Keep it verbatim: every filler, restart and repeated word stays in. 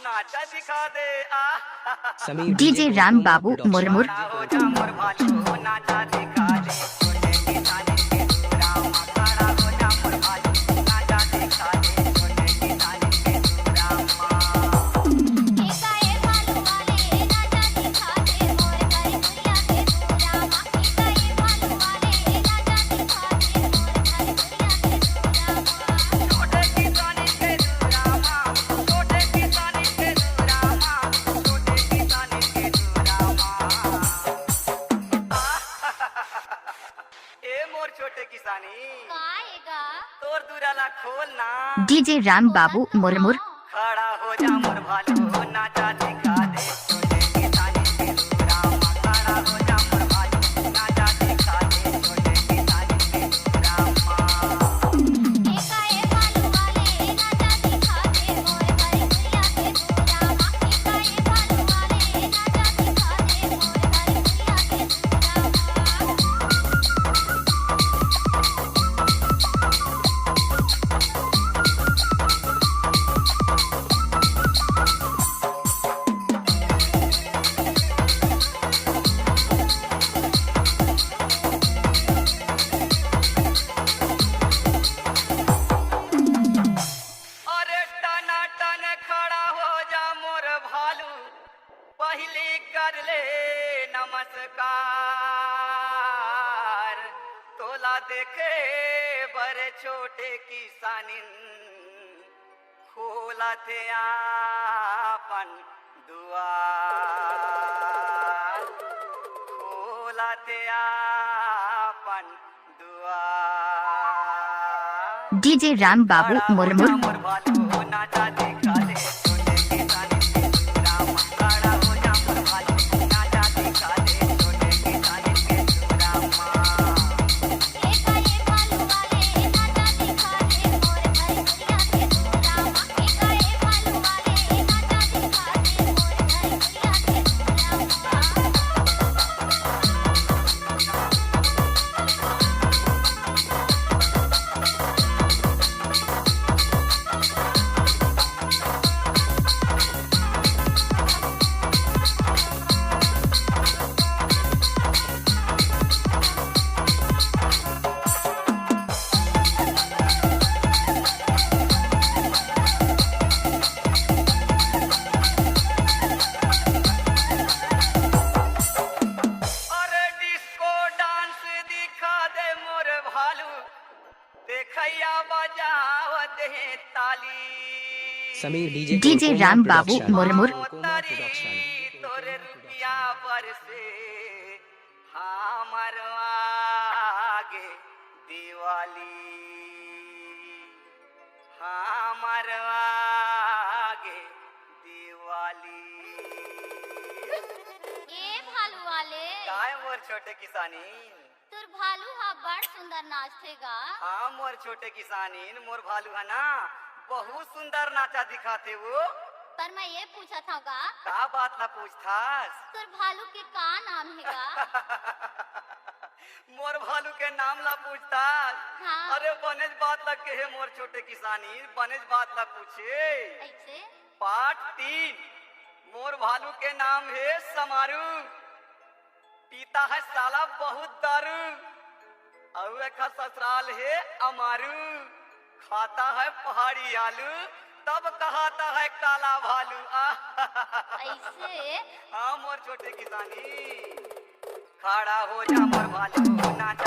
नाचा दिखा दे आ। समीर डीजे राम बाबू मुरमुर। खड़ा हो जा मोर भालू, नाचा दिखा दे। छोटे किसानी के डोरा मा, खड़ा हो जा मोर भालू, नाचा दिखा दे। छोटे किसानी के डोरा मा। ए मोर छोटे किसानी, का ए गा? तोर दूरा ला खोल ना। डीजे राम बाबू मुरमुर। खड़ा हो जा मोर भालू, नाचा दिखा दे। छोटे किसानी के डोरा मा, खड़ा हो जा मोर भालू, नाचा दिखा दे। छोटे किसानी के डोरा मा। अरे टनाटन खड़ा हो जा मोर भालू, पहिली कर ले नमस्कार। तोला देखे बर छोटे किसानिन खोलत हे आपन दुआर, खोलत हे आपन दुआर। डीजे राम बाबू मुरमुर। अरे डिस्को डांस दिखा दे मोर भालू, देखैया बजावत हे ताली। समीर डीजे डीजे राम बाबू मुरमुर। तोरे रुपया बरसे हमर आगे दिवाली, हमर आगे दिवाली। ए भालू वाले। काय मोर छोटे किसानी? तोर भालू ह बड़ सुंदर नाचथे गा। हाँ मोर छोटे किसानिन, मोर भालू ह ना बहुत सुंदर नाचा दिखाथे वो। पर मैं ये पूछत हव गा। का बात ला पूछथस? तोर भालू के का नाम हे गा? मोर भालू के नाम ला पूछथस? हाँ। अरे बनेच बात ला कहे मोर छोटे किसानिन, बनेच बात ला पूछे। ऐसे? पाठ तीन, मोर भालू के नाम हे समारू। पीता है साला बहुत दारू, अउ एखर ससुराल हे अमारू। खाता है पहाड़ी आलू, तब कहाता है काला भालू। आ ऐसे? हाँ मोर छोटे किसानी, खड़ा हो जा मोर भालू, नाच